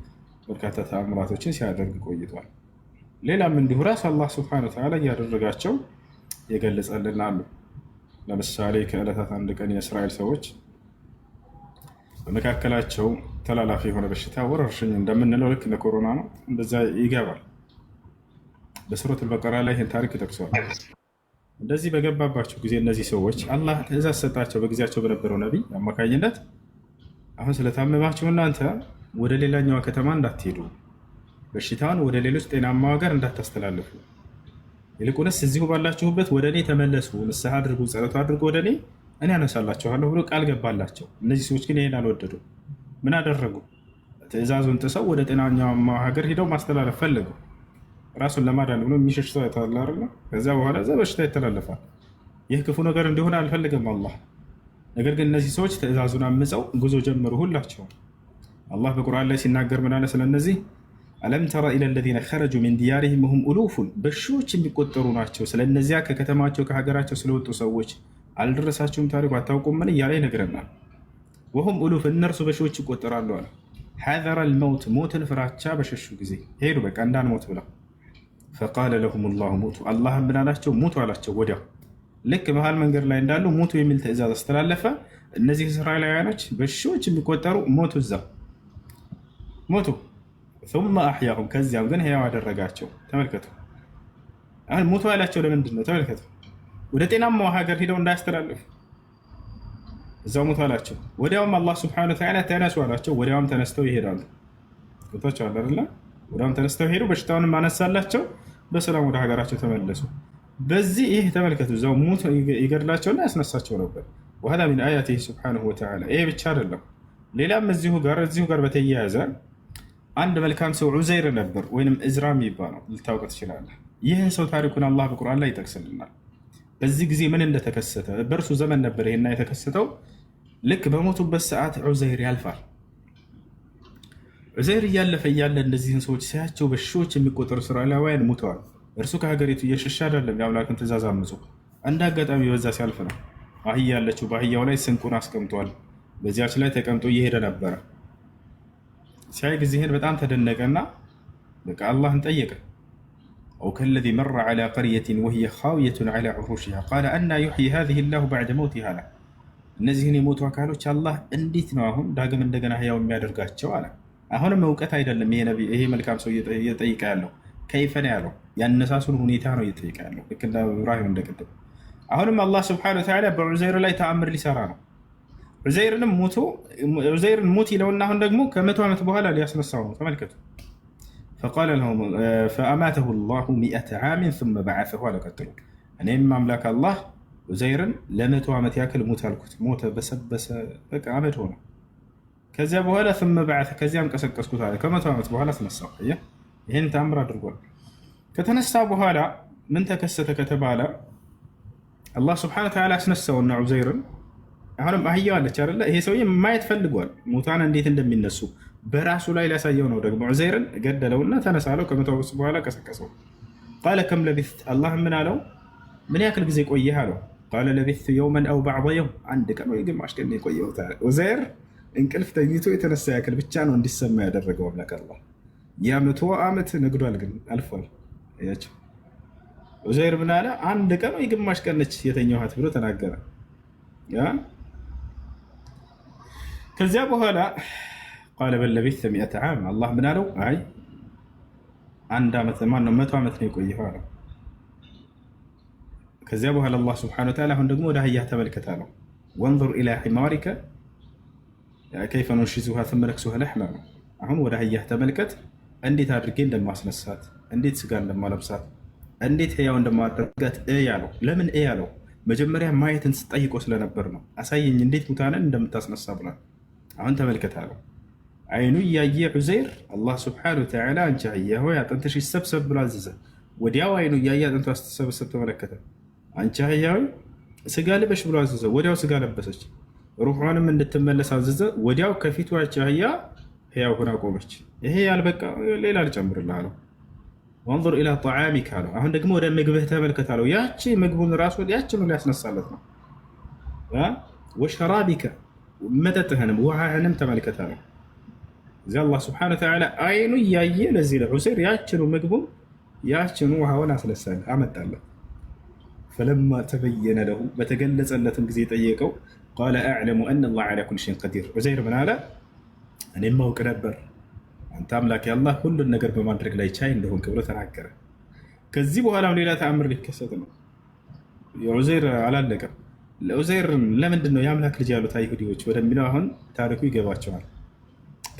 በርካታ ተአምራቶችን ሲያደርግ ቆይቷል። ሌላም እንዲሁ ራሱ አላህ ስብሐነ ወተዓላ እያደረጋቸው የገለጸልን አሉ። ለምሳሌ ከዕለታት አንድ ቀን የእስራኤል ሰዎች በመካከላቸው ተላላፊ የሆነ በሽታ ወረርሽኝ እንደምንለው ልክ እንደ ኮሮና ነው፣ እንደዛ ይገባል። በሱረት አልበቀራ ላይ ይህን ታሪክ ይጠቅሰዋል። እንደዚህ በገባባቸው ጊዜ እነዚህ ሰዎች አላህ ትእዛዝ ሰጣቸው በጊዜያቸው በነበረው ነቢይ አማካኝነት፣ አሁን ስለታመማችሁ እናንተ ወደ ሌላኛዋ ከተማ እንዳትሄዱ፣ በሽታውን ወደ ሌሎች ጤናማ ሀገር እንዳታስተላልፉ፣ ይልቁንስ እዚሁ ባላችሁበት ወደ እኔ ተመለሱ፣ ንስሐ አድርጉ፣ ጸሎት አድርጉ፣ ወደ እኔ እኔ አነሳላችኋለሁ ብሎ ቃል ገባላቸው። እነዚህ ሰዎች ግን ይሄን አልወደዱ። ምን አደረጉ? ትእዛዙን ጥሰው ወደ ጤናኛማ ሀገር ሂደው ማስተላለፍ ፈለጉ። ራሱን ለማዳን ብሎ የሚሸሽ ሰው አይተሃል አይደለ? ከዚያ በኋላ እዛ በሽታ ይተላለፋል። ይህ ክፉ ነገር እንዲሆን አልፈልግም አላህ። ነገር ግን እነዚህ ሰዎች ትእዛዙን አምፀው ጉዞ ጀመሩ ሁላቸውም። አላህ በቁርአን ላይ ሲናገር ምን አለ ስለነዚህ? ألم تر إلى الذين خرجوا من ديارهم وهم ألوف፣ በሺዎች የሚቆጠሩ ናቸው። ስለነዚያ ከከተማቸው ከሀገራቸው ስለወጡ ሰዎች አልደረሳችሁም ታሪኩ አታውቁምን? እያለ ይነግረናል። وهم ألوف፣ እነርሱ በሺዎች ይቆጠራሉ አለ። حذر الموت፣ ሞትን ፍራቻ በሸሹ ጊዜ ሄዱ፣ በቃ እንዳንሞት ብለው። فقال لهم الله موتوا፣ አላህም ምን አላቸው? ሙቱ አላቸው። ወዲያው ልክ መሀል መንገድ ላይ እንዳሉ ሙቱ የሚል ትእዛዝ አስተላለፈ። እነዚህ እስራኤላውያኖች በሺዎች የሚቆጠሩ ሞቱ፣ እዛ ሞቱ። ثم أحياهم ከዚያም ግን ህያው አደረጋቸው። ተመልከቱ፣ አሁን ሙቱ ያላቸው ለምንድን ነው? ተመልከቱ፣ ወደ ጤናማው ሀገር ሂደው እንዳያስተላልፉ እዛው ሙቱ አላቸው። ወዲያውም አላህ ስብሐነ ወተዓላ ተነሱ አላቸው። ወዲያውም ተነስተው ይሄዳሉ። ገብቷቸዋል አይደለ? ወዲያውም ተነስተው ሄዱ። በሽታውንም አነሳላቸው። በሰላም ወደ ሀገራቸው ተመለሱ። በዚህ ይህ ተመልከቱ፣ እዛው ሙት ይገድላቸውና ያስነሳቸው ነበር። ወሀዛ ሚን አያቲህ ስብሐነሁ ወተዓላ። ይሄ ብቻ አይደለም፣ ሌላም እዚሁ ጋር በተያያዘ አንድ መልካም ሰው ዑዘይር ነበር፣ ወይንም እዝራ የሚባለው ልታውቅ ትችላለህ። ይህን ሰው ታሪኩን አላህ በቁርአን ላይ ይጠቅስልናል። በዚህ ጊዜ ምን እንደተከሰተ በእርሱ ዘመን ነበር ይሄና የተከሰተው። ልክ በሞቱበት ሰዓት ዑዘይር ያልፋል። ዑዘይር እያለፈ እያለ እነዚህን ሰዎች ሲያቸው በሺዎች የሚቆጠሩ እስራኤላውያን ሙተዋል። እርሱ ከሀገሪቱ እየሸሸ አይደለም፣ የአምላክን ትእዛዝ አምጾ እንደ አጋጣሚ በዛ ሲያልፍ ነው። አህያ ያለችው በአህያው ላይ ስንቁን አስቀምጧል። በዚያች ላይ ተቀምጦ እየሄደ ነበረ። ሲያይ ጊዜህን በጣም ተደነቀና በቃ አላህን ጠየቀ። أو كالذي مر على قرية وهي خاوية على عروشها قال أنى يحيي هذه الله بعد موتها አለ። እነዚህን የሞቱ አካሎች አላህ እንዴት ነው አሁን ዳግም እንደገና ህያው የሚያደርጋቸው አለ። አሁንም እውቀት አይደለም ይሄ መልካም ሰው እየጠየቀ ያለው كيف ነው ያለው፣ ያነሳሱን ሁኔታ ነው እየጠየቀ ያለው። ልክ እንደ ኢብራሂም እንደቅድም። አሁንም አላህ سبحانه وتعالى በዑዘይር ላይ ተአምር ሊሰራ ነው። ዑዘይርንም ሞቶ ዑዘይርን ሙት ይለውና አሁን ደግሞ ከ100 ዓመት በኋላ ሊያስነሳው ነው። ተመልከቱ። فقال فأماته الله 100 عام ثم بعثه አለ። ቀጥሎ እኔም አምላክ አላህ ዑዘይርን ለ100 ዓመት ያክል ሙት አልኩት። ሞተ፣ በሰበሰ፣ በቃ አመድ ሆነ። ከዚያ በኋላ ثم بعثه ከዚያም ቀሰቀስኩት አለ። ከ100 ዓመት በኋላ አስነሳው። አየህ፣ ይህን ተአምር አድርጓል። ከተነሳ በኋላ ምን ተከሰተ ከተባለ አላህ سبحانه وتعالى አስነሳውና ዑዘይርን አሁንም አህያው አለች አይደለ? ይሄ ሰውዬ ማየት ፈልጓል፣ ሙታን እንዴት እንደሚነሱ በራሱ ላይ ሊያሳየው ነው። ደግሞ ዑዘይርን ገደለውና ተነሳለው። ከ100 ዓመት በኋላ ቀሰቀሰው። قال كم لبثت፣ አላህ ምን አለው? ምን ያክል ጊዜ ቆየህ አለው። قال لبثت يوما أو بعض يوم፣ አንድ ቀን ወይ ግማሽ ቀን የቆየሁት አለ። ዑዘይር እንቅልፍ ተኝቶ የተነሳ ያክል ብቻ ነው እንዲሰማ ያደረገው አምላክ አላህ። ያ 100 ዓመት ነግዷል፣ ግን አልፏል። አያቸው ዑዘይር ምን አለ? አንድ ቀን ወይ ግማሽ ቀን ነች የተኛኋት ብሎ ተናገረ። ከዚያ በኋላ قال بل لبثت 100 عام፣ አላህ ምን አለው? አይ አንድ ዓመት ማነው 100 ዓመት ነው የቆየኸው አለው። ከዚያ በኋላ አላህ سبحانه وتعالى አሁን ደግሞ ወደ አህያህ ተመልከት አለው። وانظر إلى حمارك كيف ننشزها ثم نكسوها لحما ነው። አሁን ወደ አህያህ ተመልከት፣ እንዴት አድርጌ እንደማስነሳት፣ እንዴት ስጋ እንደማለብሳት፣ እንዴት ህያው እንደማደርጋት እይ አለው። ለምን እይ አለው? መጀመሪያ ማየትን ስጠይቆ ስለነበር ነው። አሳየኝ እንዴት ሙታንን እንደምታስነሳ ብሏል። አሁን ተመልከት አለው። አይኑ እያየ ዑዘይር አላህ سبحانه وتعالى አንቺ አህያ ሆይ አጥንትሽ ይሰብሰብ ብሎ አዘዘ። ወዲያው አይኑ እያየ አጥንቷ ስትሰበሰብ ተመለከተ። አንቺ አህያ ሆይ ስጋ ልበሽ ብሎ አዘዘ። ወዲያው ስጋ ለበሰች። ሩሑንም እንድትመለስ አዘዘ። ወዲያው ከፊቱ ያቺ አህያ ህያው ሆና ቆመች። ይሄ ያልበቃ ሌላ ልጨምርልህ አለው። وانظر إلى طعامك አለው። አሁን ደግሞ ወደ ምግብህ ተመልከት አለው። ያቺ ምግቡን ራሱ ያችኑ ሊያስነሳለት ነው። وشرابك መጠጥህንም ውሃህንም ተመልከት አለው። እዚያ አላህ سبحانه وتعالى አይኑ እያየ ለዚህ ለዑዘይር ያችኑ ምግቡን ያችኑ ውሃውን አስነሳለት አመጣለት። فلما تبين له በተገለጸለትም ጊዜ ጠየቀው። قال أعلم أن الله على كل شيء قدير። ዑዘይር ምን አለ? እኔም አውቅ ነበር አንተ አምላክ አላህ ሁሉን ነገር በማድረግ ላይ ቻይ እንደሆንክ ብሎ ተናገረ። ከዚህ በኋላም ሌላ ተአምር ሊከሰት ነው። የዑዘይር አላለቀም። ለዑዘይር ለምንድን ነው የአምላክ ልጅ ያሉት አይሁዲዎች ወደሚለው አሁን ታሪኩ ይገባቸዋል።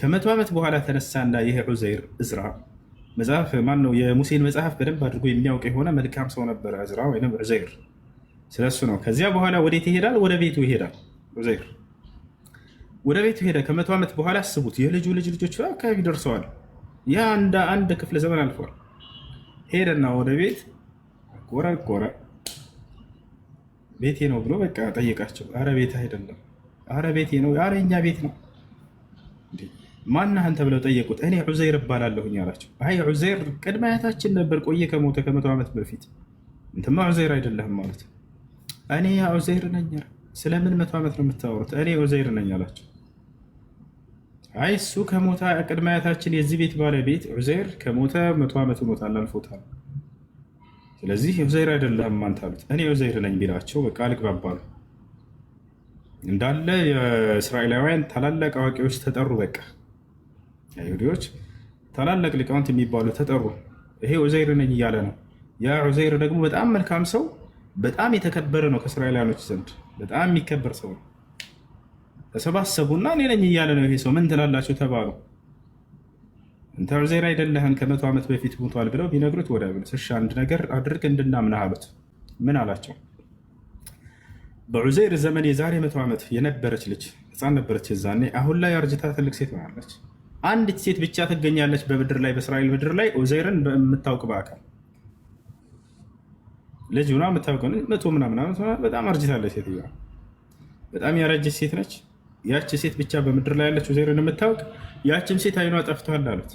ከ100 ዓመት በኋላ ተነሳና ይሄ ዑዘይር እዝራ መጽሐፍ ማን ነው የሙሴን መጽሐፍ በደንብ አድርጎ የሚያውቅ የሆነ መልካም ሰው ነበረ፣ እዝራ ወይም ዑዘይር። ስለሱ ነው። ከዚያ በኋላ ወዴት ይሄዳል? ወደ ቤቱ ይሄዳል። ዑዘይር ወደ ቤቱ ሄደ። ከ100 ዓመት በኋላ አስቡት፣ የልጁ ልጅ ልጆች አካባቢ ደርሰዋል። ያ እንደ አንድ ክፍለ ዘመን አልፏል። ሄደና ወደ ቤት ቆረቆረ። ቤቴ ነው ብሎ በቃ ጠየቃቸው። አረ ቤት አይደለም፣ አረ ቤቴ ነው፣ አረ የኛ ቤት ነው። ማነህ አንተ ብለው ጠየቁት። እኔ ዑዘይር እባላለሁኝ አላቸው። አይ ዑዘይር ቅድመ አያታችን ነበር፣ ቆየ ከሞተ ከ100 ዓመት በፊት። እንትማ ዑዘይር አይደለህም ማለት። እኔ ዑዘይር ነኝ። ስለምን 100 ዓመት ነው የምታወሩት? እኔ ዑዘይር ነኝ አላቸው። አይ እሱ ከሞተ ቅድመ አያታችን የዚህ ቤት ባለቤት ዑዘይር ከሞተ 100 ዓመት ሆኖታል፣ አልፎታል። ስለዚህ ዑዘይር አይደለህም አንተ አሉት። እኔ ዑዘይር ነኝ ቢላቸው በቃ አልግባባሉ። እንዳለ የእስራኤላውያን ታላላቅ አዋቂዎች ተጠሩ። በቃ አይሁዲዎች ታላላቅ ሊቃውንት የሚባሉ ተጠሩ። ይሄ ዑዘይር ነኝ እያለ ነው። ያ ዑዘይር ደግሞ በጣም መልካም ሰው፣ በጣም የተከበረ ነው ከእስራኤላውያኖች ዘንድ በጣም የሚከበር ሰው ነው። ተሰባሰቡና እኔ ነኝ እያለ ነው ይሄ ሰው፣ ምን ትላላችሁ ተባሉ። አንተ ዑዘይር አይደለህም ከ100 ዓመት በፊት ሞቷል ብለው ቢነግሩት ወደ እሺ አንድ ነገር አድርግ እንድናምናህ አሉት። ምን አላቸው? በዑዘይር ዘመን የዛሬ 100 ዓመት የነበረች ልጅ ህፃን ነበረች የዛኔ። አሁን ላይ አርጅታ ትልቅ ሴት ሆናለች። አንዲት ሴት ብቻ ትገኛለች በምድር ላይ በእስራኤል ምድር ላይ ዑዘይርን የምታውቅ በአካል። ልጅ ሆና የምታውቀው 100 ምናምን ዓመት በጣም አርጅታለች ሴትዮዋ። በጣም ያረጀች ሴት ነች። ያች ሴት ብቻ በምድር ላይ ያለች ዑዘይርን የምታውቅ ያችም ሴት አይኗ ጠፍቷል አሉት።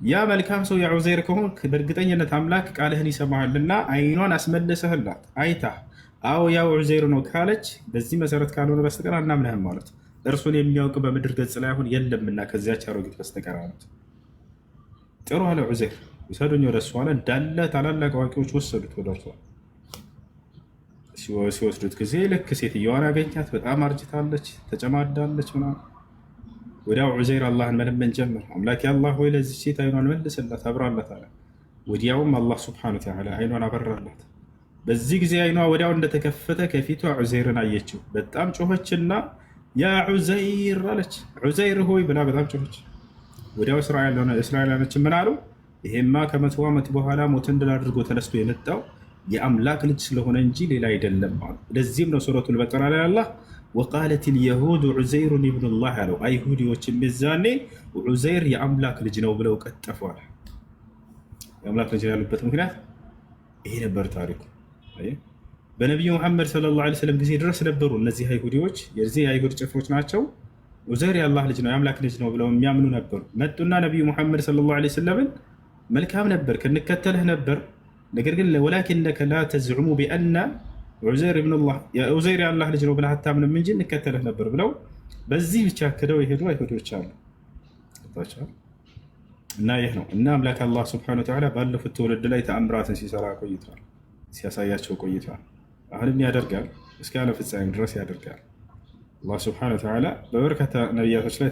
ያ መልካም ሰው የዑዘይር ከሆንክ በእርግጠኝነት አምላክ ቃልህን ይሰማሃልና አይኗን አስመልሰህላት አይታ አዎ ያው ዑዘይር ነው ካለች በዚህ መሰረት ካልሆነ በስተቀር አናምንህም ማለት እርሱን የሚያውቅ በምድር ገጽ ላይ አሁን የለምና ከዚያች አሮጊት በስተቀር አሉት። ጥሩ አለ ዑዘይር፣ ውሰዱኝ ወደ እሱ አለ። እንዳለ ታላላቅ አዋቂዎች ወሰዱት ወደ እርሷ። ሲወስዱት ጊዜ ልክ ሴትየዋን አገኛት። በጣም አርጅታለች፣ ተጨማዳለች ምናምን። ወዲያው ዑዘይር አላህን መለመን ጀመር። አምላኬ አላህ ወይ ለዚህ ሴት አይኗን መልስላት፣ አብራላት አለ። ወዲያውም አላህ سبحانه وتعالى አይኗን አበራላት። በዚህ ጊዜ አይኗ ወዲያው እንደተከፈተ ከፊቷ ዑዘይርን አየችው። በጣም ጮኸችና يا عزير አለች። ዑዘይር ሆይ ብላ በጣም ጮኸች። ወዲያው እስራኤላኖች ምን አሉ? ይሄማ ከ100 ዓመት በኋላ ሞትን ድል አድርጎ ተነስቶ የመጣው የአምላክ ልጅ ስለሆነ እንጂ ሌላ አይደለም አሉ። ለዚህም ነው ሱረቱል በቀራ ላይ አላህ وقالت اليهود عزير ابن الله አለው። አይሁዲዎች የዛኔ ዑዘይር የአምላክ ልጅ ነው ብለው ቀጠፏል። የአምላክ ልጅ ያሉበት ምክንያት ይሄ ነበር ታሪኩ። በነቢዩ ሙሐመድ صلى الله عليه وسلم ጊዜ ድረስ ነበሩ እነዚህ አይሁዲዎች፣ የዚህ የአይሁድ ጭፍሮች ናቸው። ዑዘይር የአላህ ልጅ ነው የአምላክ ልጅ ነው ብለው የሚያምኑ ነበሩ። መጡና ነቢዩ ሙሐመድ صلى الله عليه وسلم ን መልካም ነበር እንከተልህ ነበር፣ ነገር ግን ولكنك لا تزعم بأن عزير ابن الله ዑዘይር የአላህ ልጅ ነው ብለህ አታምንም እንጂ እንከተልህ ነበር ብለው በዚህ ብቻ ክደው የሄዱ አይሁዶች አሉ። እና ይህ ነው እና አምላክ አላህ سبحانه وتعالى ባለፉት ትውልድ ላይ ተአምራትን ሲሰራ ቆይቷል፣ ሲያሳያቸው ቆይቷል። አሁንም ያደርጋል፣ እስከ ዓለም ፍጻሜ ድረስ ያደርጋል። አላህ سبحانه وتعالى በበርካታ ነቢያቶች ላይ